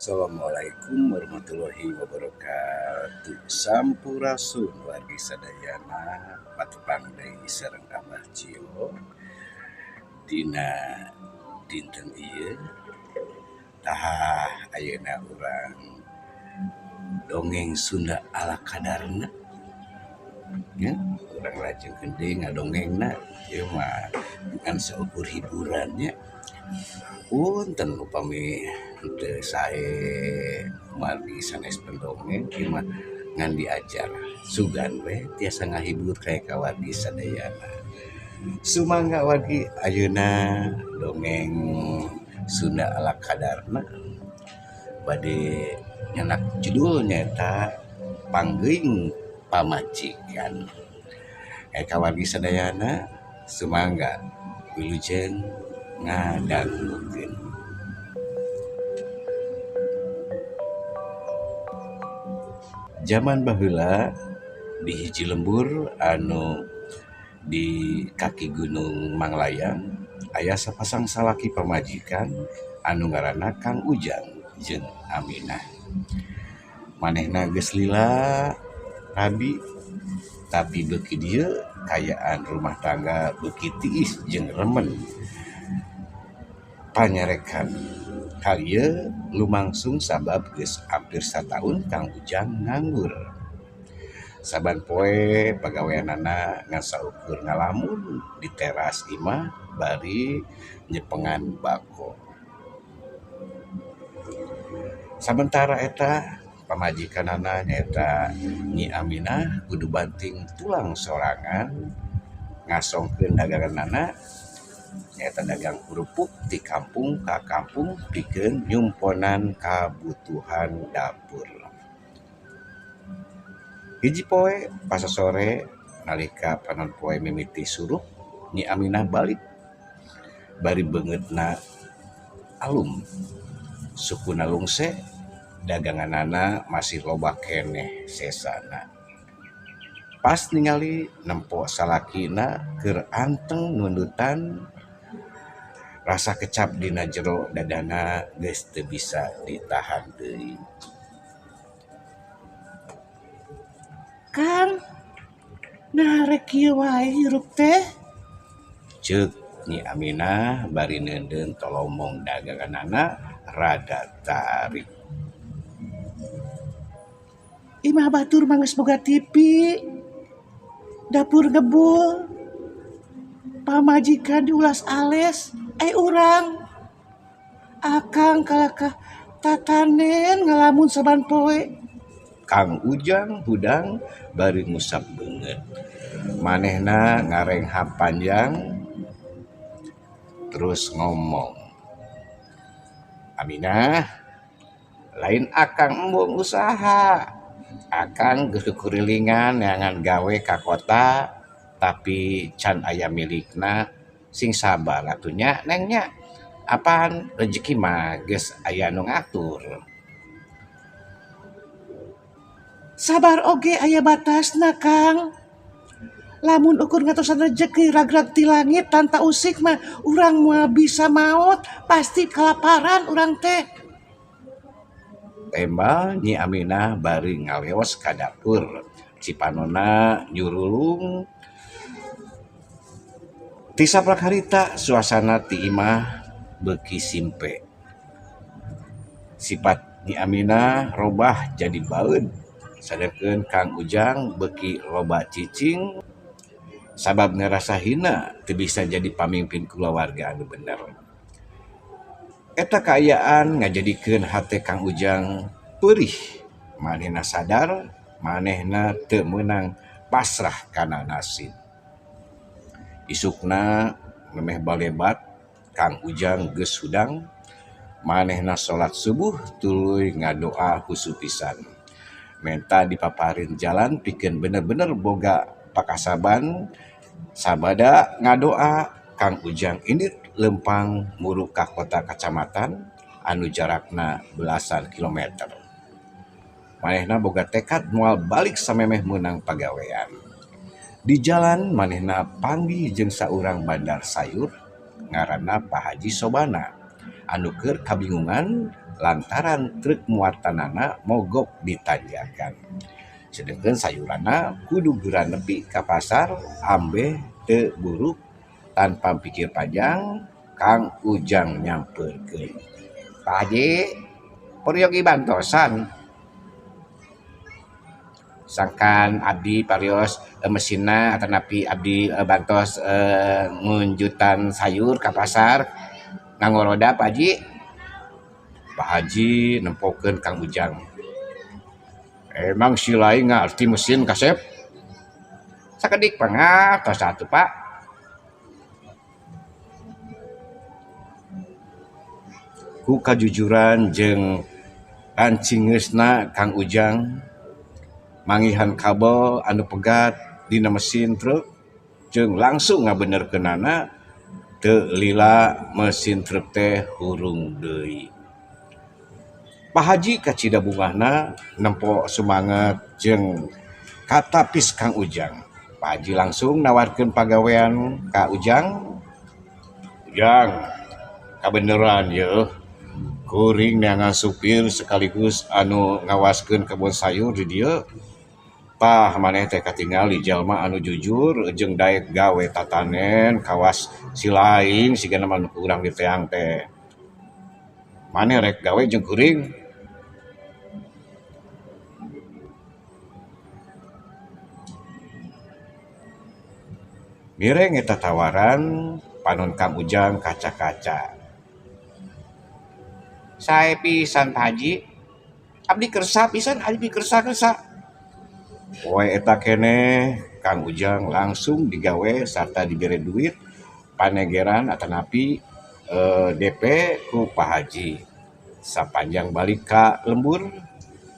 Assalamualaikum warahmatullahi wabarakatuh. Sampurasun wargi sadayana patepang deui sareng Abah Cio dina dinten ieu tah ayeuna urang dongeng Sunda ala kadarna nya urang lajengkeun deui ngadongengna ieu mah ngan saukur hiburan nya. Punten upami teu sae margi sanes pendongeng ieu mah ngan diajar sugan we tiasa ngahibur ka wargi sadayana. Sumangga wargi ayeuna dongeng Sunda ala kadarna bade nyanak judul nyaeta Panggeuing Pamajikan. Ka wargi sadayana sumangga wilujeng ngadangukeun. Jaman baheula di hiji lembur anu di kaki Gunung Manglayang aya sapasang salaki pamajikan anu ngaranna Kang Ujang jeung Aminah. Manehna geus lila rabi tapi beuki dieu kayaan rumah tangga beuki tiis jeung remen panyarekan. Hal ieu lumangsung sabab geus hampir sataun Kang Ujang nganggur. Saban poe pagaweanana ngan saukur ngalamun di teras imah bari nyepengan bako. Samentara eta pamajikanana nyaeta Nyi Aminah kudu banting tulang sorangan ngasongkeun daganganana nyaeta dagang kerupuk ti kampung ka kampung pikeun nyumponan kabutuhan dapur. Hiji poe pasasore nalika panon poe mimiti surup Nyi Aminah balik bari beungeutna alum sukuna lungse daganganana masih loba keneh sesana. Pas ningali nempo salakina keur anteng nundutan rasa kecap dina jero dadana geus teu bisa ditahan deui. Kang, nah rek kieu wae hirup teh? Ceuk Nyi Aminah bari neundeun tolomong daganganana rada tarik. Imah batur mah geus boga TV, dapur ngebul, pamajikan diulas ales, urang akang kalakah tatanen ngalamun saban poe. Kang Ujang hudang bari ngusap beungeut. Manehna ngarenghap panjang terus ngomong, Aminah, lain akang embung usaha. Akang geus kukurilingan neangan gawe ka kota tapi can aya milikna. Sing sabar atuh nya neng nya. Apaan rezeki mah geus aya nu ngatur. Sabar oge aya batasna Kang. Lamun ukur ngatosan rejeki ragrag ti langit tanpa usik mah urang moal bisa maot, pasti kalaparan urang teh. Tembal Nyi Aminah bari ngaleos ka dapur. Cipanona nyurulung. Ti saprak harita suasana ti imah beuki simpe. Sifat Nyi Aminah robah jadi baeud. Sadengkeun Kang Ujang beuki loba cicing sabab ngarasa hina teu bisa jadi pamimpin kulawarga anu bener. Eta kaayaan ngajadikeun hate Kang Ujang peurih. Manehna sadar manehna teu meunang pasrah kana nasib. Isukna memeh balebat Kang Ujang geus hudang. Manehna salat subuh tuluy ngadoa husu pisan. Menta dipaparin jalan pikeun bener-bener boga pakasaban. Sabada ngadoa Kang Ujang indit lempang muru ka kota kacamatan anu jarakna belasan kilometer. Manehna boga tekad moal balik samemeh meunang pagawean. Di jalan manehna panggih jeung saurang bandar sayur ngaranna Pak Haji Sobana anu keur kabingungan lantaran truk muatanana mogok ditanjakan. Sedengkeun sayuranna kudu geura nepi ka pasar ambeh teu buruk tanpa pikir panjang Kang Ujang nyamperkeun. Pak Haji, peryogi bantosan. Sangkan abdi parios mesinna atanapi abdi bantos ngunjutan sayur ka pasar nganggo roda Pak Haji. Pak Haji nempokeun Kang Ujang. Emang si lain ngarti mesin kasep? Sakedik pangartos atuh Pak. Ku kajujuran jeung rancingeusna Kang Ujang manggihan kabel anu pegat dina mesin truk jeung langsung ngabenerkeunana teu lila mesin truk teh hurung deui. Pak Haji kacida bungahna nempo sumanget jeung katapis Kang Ujang. Pak Haji langsung nawarkeun pagawean ka Ujang. Ujang, kabeneran yeuh. Kuring neangan supir sekaligus anu ngawaskeun kebun sayur di dieu. Tah maneh teh katingali jalma anu jujur jeung daek gawe tatanen kawas si lain sigana mah nu kurang diteang teh. Maneh rek gawe jeung kuring. Mireng eta tawaran panon Kang Ujang kaca-kaca. Sae pisan Pak Haji. Abdi kersa pisan, abdi kersa-kersa. Poe eta keneh Kang Ujang langsung digawe sarta dibere duit panegeran atanapi DP ku Pak Haji. Sapanjang balik ka lembur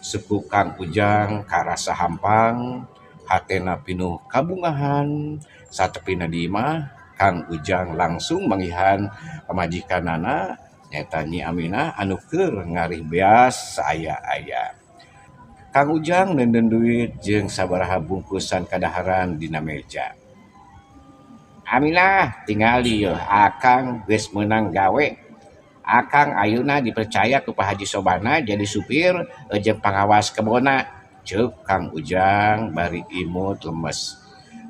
suku Kang Ujang karasa hampang, hatena pinuh kabungahan. Satepina di imah Kang Ujang langsung manggihan pamajikanana nyaeta Nyi Aminah anu keur ngarih beas saaya-aya. Kang Ujang neundeun duit jeung sabaraha bungkusan kadaharan dina meja. Aminah tingali yeuh akang geus meunang gawe. Akang ayeuna dipercaya ku Pak Haji Sobana jadi supir jeung pangawas kebonna. Ceuk Kang Ujang bari imut lemes.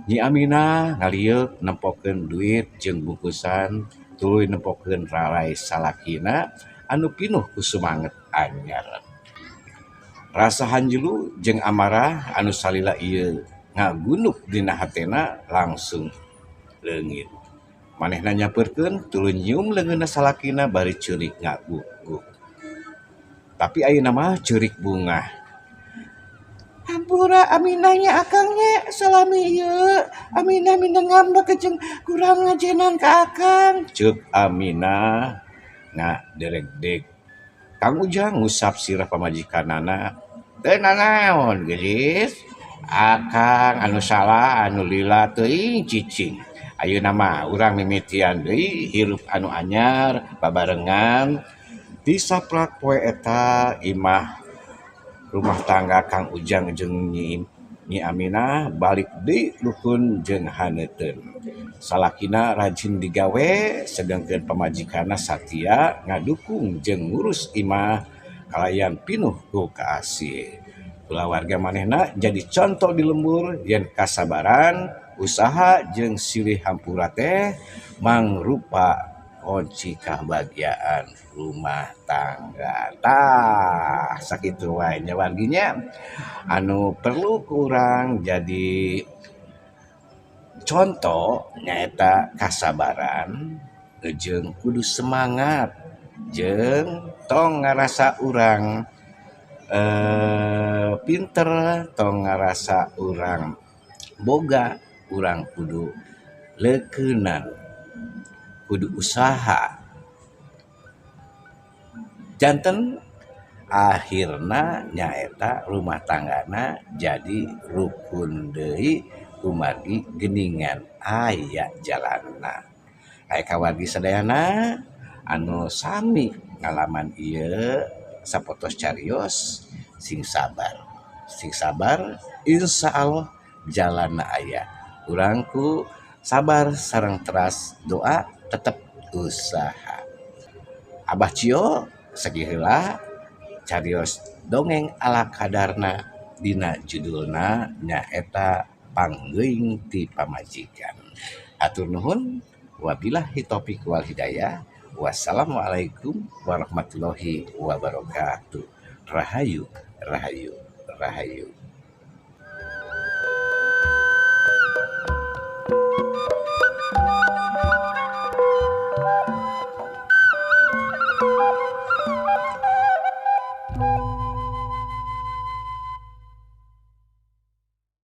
Nyi Aminah ngalieuk nempokeun duit jeung bungkusan tuluy nempokeun ralay salakina anu pinuh ku sumanget anyar. Rasa hanjelu jeung amarah anu salila ieu ngagunuk dina hatena langsung leungit. Manehna nyamperkeun tuluy nyium leungeunna salakina bari ceurik ngaguk-guk. Tapi ayeuna mah ceurik bungah. Hampura Aminahnya akangnya salami ieu. Aminah minang ngambek jeung kurang ngajenan ka akang. Ceuk Aminah ngaderegdeg. Kang Ujang ngusap sirah pamajikanana. Teu nanaon geulis. Akang anu salah anu lila teuing cicing. Ayeuna mah urang mimitian deui hirup anu anyar babarengan. Disaprak poe eta imah rumah tangga Kang Ujang jeung Nyi Aminah balik deui rukun jeung haneuteun. Salakina rajin digawe sedengkeun pamajikanna satia ngadukung jeung ngurus imah kalayan pinuh ku kaasih. Kulawarga manehna jadi contoh di lembur yen kasabaran, usaha jeung silih hampura teh mangrupa kunci kebahagiaan rumah tangga. Tah sakitu wae nya warginya anu perlu kurang jadi contoh nyaeta kasabaran jeung kudu semangat jeung tong ngarasa urang pinter, tong ngarasa urang boga, urang kudu leukeunan, kudu usaha. Janten akhirna nyaeta rumah tanggana jadi rukun deui kumargi geningan aya jalanna. Aya kawargi sadayana anu sami ngalaman ieu sapotos carios sing sabar. Sing sabar insyaallah jalanna aya. Urang ku sabar sareng teras doa tetep usaha. Abah Cio segi heula. Carios dongeng ala kadarna dina judulna nyaeta Panggeuing ti Pamajikan. Hatur nuhun, wabillahi taufik wal hidayah. Wassalamualaikum warahmatullahi wabarakatuh. Rahayu, rahayu, rahayu.